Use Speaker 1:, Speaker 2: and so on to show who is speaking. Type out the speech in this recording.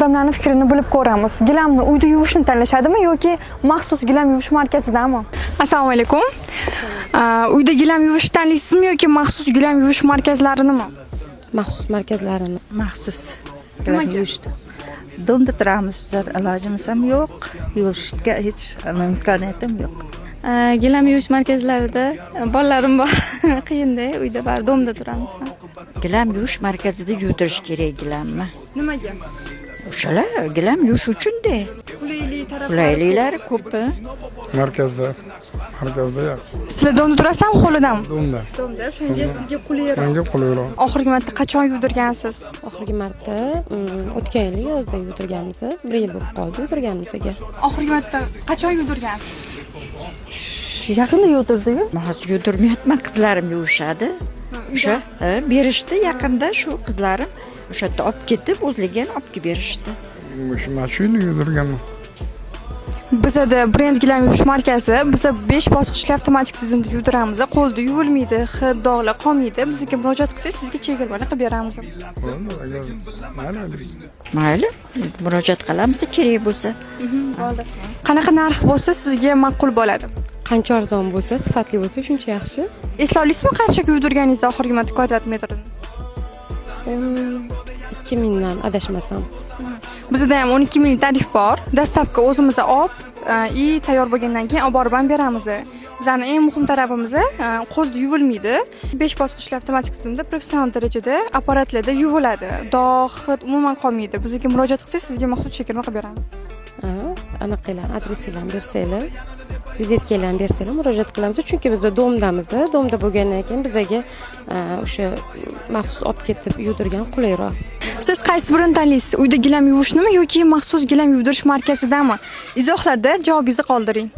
Speaker 1: Odamlarning fikrini bilib ko'ramiz. Gilamni uyda yuvishni tanlashadimi yoki maxsus gilam yuvish markazidami? Assalomu alaykum. Uyda gilam yuvishni tanlaysizmi yoki maxsus gilam yuvish markazlarinimi?
Speaker 2: Maxsus markazlarini.
Speaker 3: Maxsus gilam yuvishdi. Дом da turamiz bizlar, ilojimiz ham yo'q, yuvishga hech imkoniyatim yo'q.
Speaker 4: Gilam yuvish markazlarida. Bolalarim bor, qiyinda, uyda bari дом da turamiz ham.
Speaker 5: Gilam yuvish markazida yuvdirish kerak gilamni.
Speaker 1: Nimaga?
Speaker 5: O'shalar gilam yuvish uchun-da.
Speaker 1: Qulaylik taraflari.
Speaker 5: Qulayliklari ko'p.
Speaker 6: Markazda, markazda yaxshi.
Speaker 1: Sizlar дом da turasizmi, hovlidami?
Speaker 6: Дом da.
Speaker 1: Дом da, shunga sizga qulayroq.
Speaker 6: Menga qulayroq.
Speaker 1: Oxirgi marta qachon yuvdirgansiz?
Speaker 2: Oxirgi marta o'tgan yili yozda yuvdirganmiz. Bir yil bo'lib qoldi yuvdirganimizga.
Speaker 1: Oxirgi marta qachon yuvdirgansiz?
Speaker 3: Yaqinda yuvdirdiku.
Speaker 5: Hozir yuvdirmayapman, qizlarim yuvishadi. O'sha berishdi yaqinda shu qizlarim, o'sha yerda olib ketib, o'zligi ham olib kelib berishdi.
Speaker 6: Shu mana shu yili yuvdirganman.
Speaker 1: Bizada brend gilam yuvish markazi, biza 5 bosqichli avtomatik tizimda yuvdiramiz. Qo'lda yuvilmaydi, hid, dog'lar qolmaydi. Bizga murojaat qilsangiz, sizga chegirmani qilib beramiz.
Speaker 6: Bo'ldi, agar mayli.
Speaker 5: Mayli, murojaat qilamiz kerak bo'lsa.
Speaker 1: Bo'ldi. Qanaqa narx bo'lsa, sizga ma'qul bo'ladi?
Speaker 2: Qancha arzon bo'lsa, sifatli bo'lsa, shuncha yaxshi.
Speaker 1: Eslay olasizmi qanchaga yuvdirganingizni oxirgi marta kvadrat metrini?
Speaker 2: 2000dan, adashmasam.
Speaker 1: Bizada ham 12 ming tarif bor. Доставка o'zimiz olib и tayyor bo'lgandan keyin olib borib ham beramiz. Bizani eng muhim tarafimiz qo'lda yuvilmaydi. 5 bosqichli avtomatik tizimda professional darajada apparatlarda yuviladi. Dog', hid umuman qolmaydi. Bizga murojaat qilsangiz, sizga maxsus chegirma qilib beramiz.
Speaker 2: Ha, anaqanglar, adresinglarni bersanglar, vizitkanglarni bersanglar, murojaat qilamiz, chunki biz дом damiz. Дом da bo'lgandan keyin bizaga o'sha maxsus olib ketib yuvdirgan qulayroq.
Speaker 1: Siz qaysi birini tanlaysiz? Uyda gilam yuvishnimi yoki maxsus gilam yuvdirish markazidami? Izohlarda javobingizni qoldiring.